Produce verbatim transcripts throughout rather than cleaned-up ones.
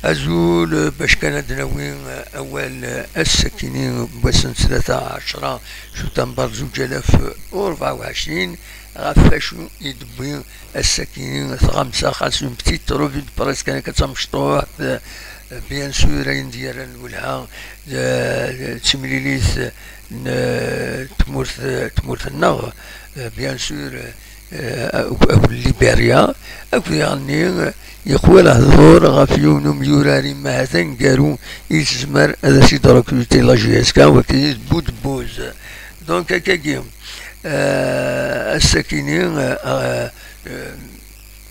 Azul, bac kan ad d-nawi awal, ass-akini n wass n tlata ɛecra september zuǧ alaf u rebɛa u ɛecrin, ɣef wacu i d-tewwi ass-akini tɣamsa, xas une petite revue de presse kan akka d tamecṭuḥt, bien sûr, ayen d-yerran lwelha d, d timlilit n tmurt, tmurt-nneɣ, bien sûr, eh, akk, akk Liberya, akked daɣenni, eh, yeqwa lehdur ɣef yiwen umyurar imahata aneggaru i tezmer ad as-id-rekruti la J S K, wagi d Boudbouz. Donc, akkagi, eh, ass-akini, eh, eh,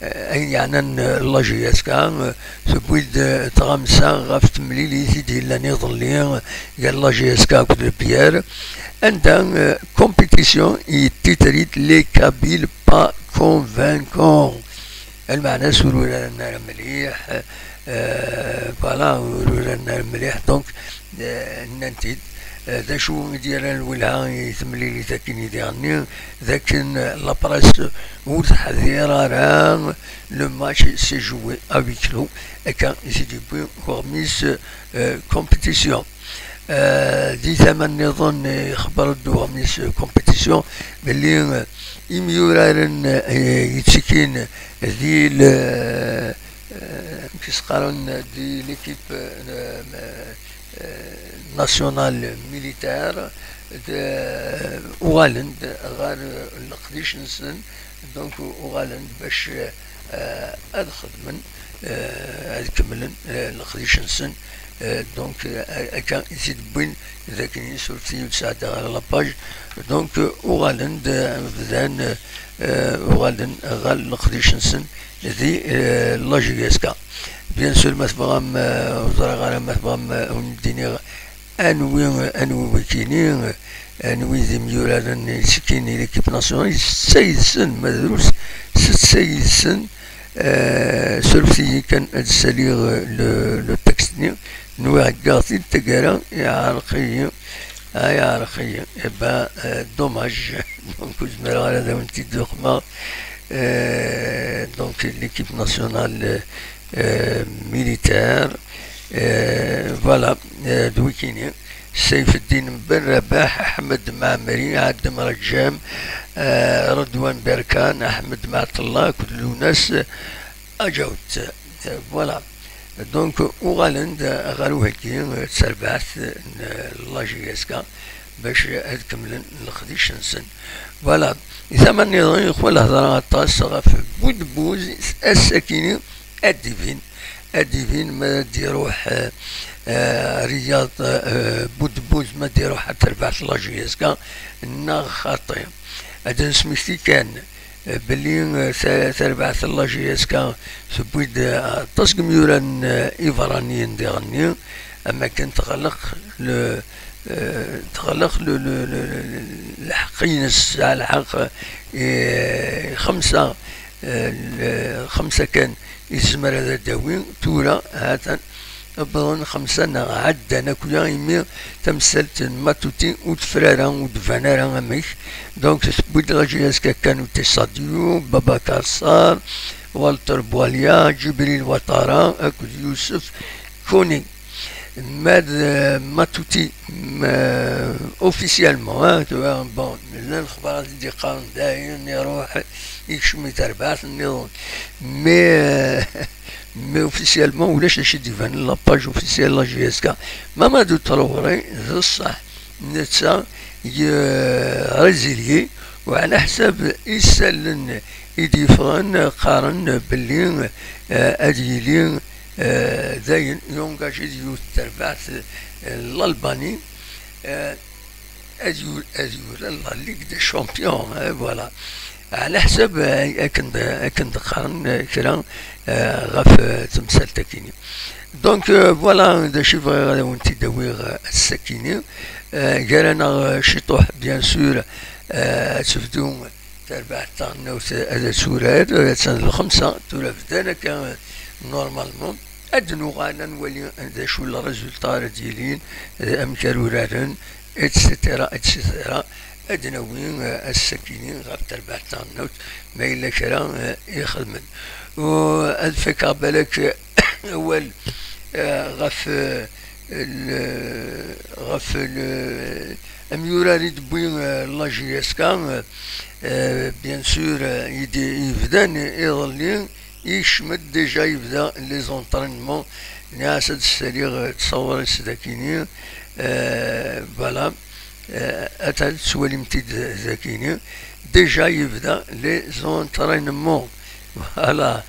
eh, ayen yeɛnan, eh, la J S K, eh, tewwi-d, eh, tɣamsa ɣef temlilit i d-yellan iḍelli, eh, gar la J S K akked le Pierre, anda, eh, compétition i titre-it Les Kabyles pas convaincants. Lmeɛna-s ur uraren ara mliḥ, eh, voilà, ur uraren ara mliḥ, donc, eh, nnant-id, eh, d acu i d-yerran lwelha i temlilit akkin i diɣenni, d akken, eh, la presse ur teḥdir ara le match s'est joué à huis clos, akka i t-id-yewwi uɣmis, eh, compétition. Eh, di tama nniḍen, eh, ixebber-d uɣmis, eh, compétition, belli, eh, imyuraren, eh, yettikin di le, eh, amek i s-qqaren, di l'équipe, eh, eh, nationale militaire, d, uɣalen-d ɣer leqdic-nsen, donc uɣalen-d bac, eh, ad xedmen, eh, ad kemmlen, eh, leqdic-nsen. Eh, donc, eh, akka i t-id-wwin, d akken suref-iyi ur sɛeddaɣ ara la page. Donc, eh, uɣalen-d, eh, bdan, eh, uɣalen ɣer leqdic-nsen di, eh, la J S K. Bien sûr, ma tebɣam, eh, ur ẓriɣ ara ma tebɣam, eh, ad wen-d-iniɣ anwi, anwi wikini, anwi d imyuraren yettikin i l'équipe nationale, setta yid-sen, ma drus, setta yid-sen, eh, surfet-iyi kan ad saliɣ le, le texte-nni, nwiɣ heggaɣ-t-id taggara, iɛreq-iyi, ah, iɛreq-iyi, eh ben, eh, dommage, donc ur zmireɣ ara ad awen-t-id-uqmeɣ, eh, donc l'équipe nationale, eh, militaire, eh, voilà, eh, d wikini. Seyfeddin Ben Rabaḥ, Aḥmed Mɛemmri, Ɛadem Rǧam, eh, Redwan Berkan, Aḥmed Mɛeṭṭella akked Lunas Aǧawt. Eh, voilà. Donc, uɣalen-d ɣer uheggi, eh, d tarbaɛt n la J S K bac ad kemmlen leqdic-nsen. Voilà. Di tama nniḍen, yeqwa lehḍra aṭas ɣef Budbuz ass-akini, ad d-ibin, ad d-ibin ma ad d-iruḥ, eh, eh, Riyad, eh, Budbuz, ma ad d-iruḥ ar terbaɛt la J S K neɣ xaṭi. Ad d-nesmekti kan, eh, belli, eh, ta-, tarbaɛt la J S K tewwi-d, eh, aṭas n yimyuran, eh, iberraniyen diɣenni, am akken teɣleq le, eh, teɣleq le, le, le, le, lḥeqq-ines, tesɛa lḥeqq, eh, xemsa, eh, l-, xemsa kan i tezmer ad d-tawi, tura ha-t-an wwḍen xemsa neɣ ɛeddan akk-ya, imi tamsalt n Matuti ur tefra ara, ur d-tban ara amek. Donc, tewwi-d la J S K Kanouté Sadio, Babacar Sarr, Walter Boualia, Djibril Ouattara akked Youssouf Koné. Ma d, eh, Matuti, m-, eh, officiellement, hein, tu vois, bon, llan lexbarat i d-yeqqaren dayen iruḥ, yekcem i terbaɛt nniḍen. Mais, eh, mais officiellement, ulac d acu i d-ibanen la page officielle la J S K. Mamadou Traoré, d ṣṣeḥ, netta ye-, résilié, u ɛla ḥsab isallen i d-yeffɣen qqaren belli, eh, ad yili, eh, dayen yungaji di yiwet terbaɛt, eh, l'Albanie, eh, ad yu-, ad yurar la Ligue des Champions, eh, voilà. Ɛla ḥsab, eh, akken d-, akken d-qqaren, eh, kra, eh, ɣef, eh, temsalt-akini. Donc, eh, voilà, d acu i bɣiɣ ad awen-t-id-awiɣ, eh, ass-akini. Eh, gar-aneɣ, eh, ciṭuḥ, bien sûr, eh, ad tebdu terbaɛt taɣelnawt ad turar, attan d lxemsa, tura bdan akka, eh, normalement. Ad nuɣal ad nwali d acu le résultat ara d-yilin, eh, amek ara uraren, et cetera, et cetera. Ad d-nawi, eh, ass-akini ɣer terbaɛt taɣelnawt, ma yella kra, eh, i xedmen. U ad fakeɣ balak, eh, awal, eh, ɣef, eh, l-, ɣef l-, amyurar i d-wwi, eh, la J S K, eh, bien sûr, eh, i d-, yebdan iḍelli, yekcem-d déjà, yebda les entraînements, nniɣ-as ad d-ssaliɣ, eh, ttṣawar-is dakini, eh, voilà, eh, atan tettwalim-t-id dakini, déjà yebda les entraînements. Voilà.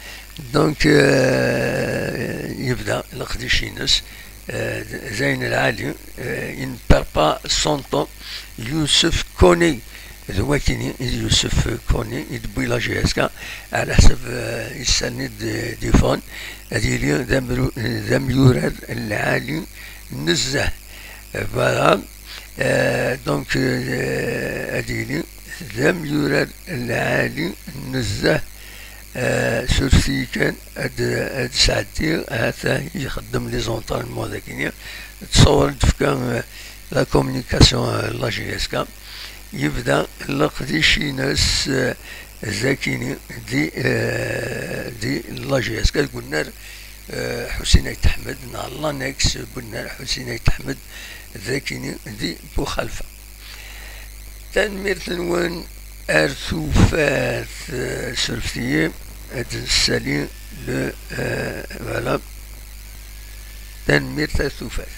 Donc, euh, yebda leqdic-ines, euh, d ayen lɛali, euh, il ne perd pas son temps. Youssouf Kone, d wakini, Youssouf Kone, i d-wwi la J S K, ɛla ḥsab, euh, issalni d-, d-yeffɣen, ad yili d amru-, d amyurar lɛali nezzeh. Voilà. Euh, donc, euh, ad yili d amyurar lɛali nezzeh. Euh, suref-iyi kan ad, ad sɛeddiɣ, ahat ixeddem les entraînements dakini, ttṣawar d-tefka, euh, la communication, euh, la J S K. Yebda leqdic-ines, euh, dakini di, euh, di la J S K, deg unnar, euh, Ḥusin Ayt Ḥmed, neɣ l'annexe deg unnar Ḥusin Ayt Ḥmed, dakini di Buxalfa. Tanemmirt-nwen, ar tufat, euh, surfet-iyi, ad nsali le, euh, voilà. Tanemmirt, ar tufat.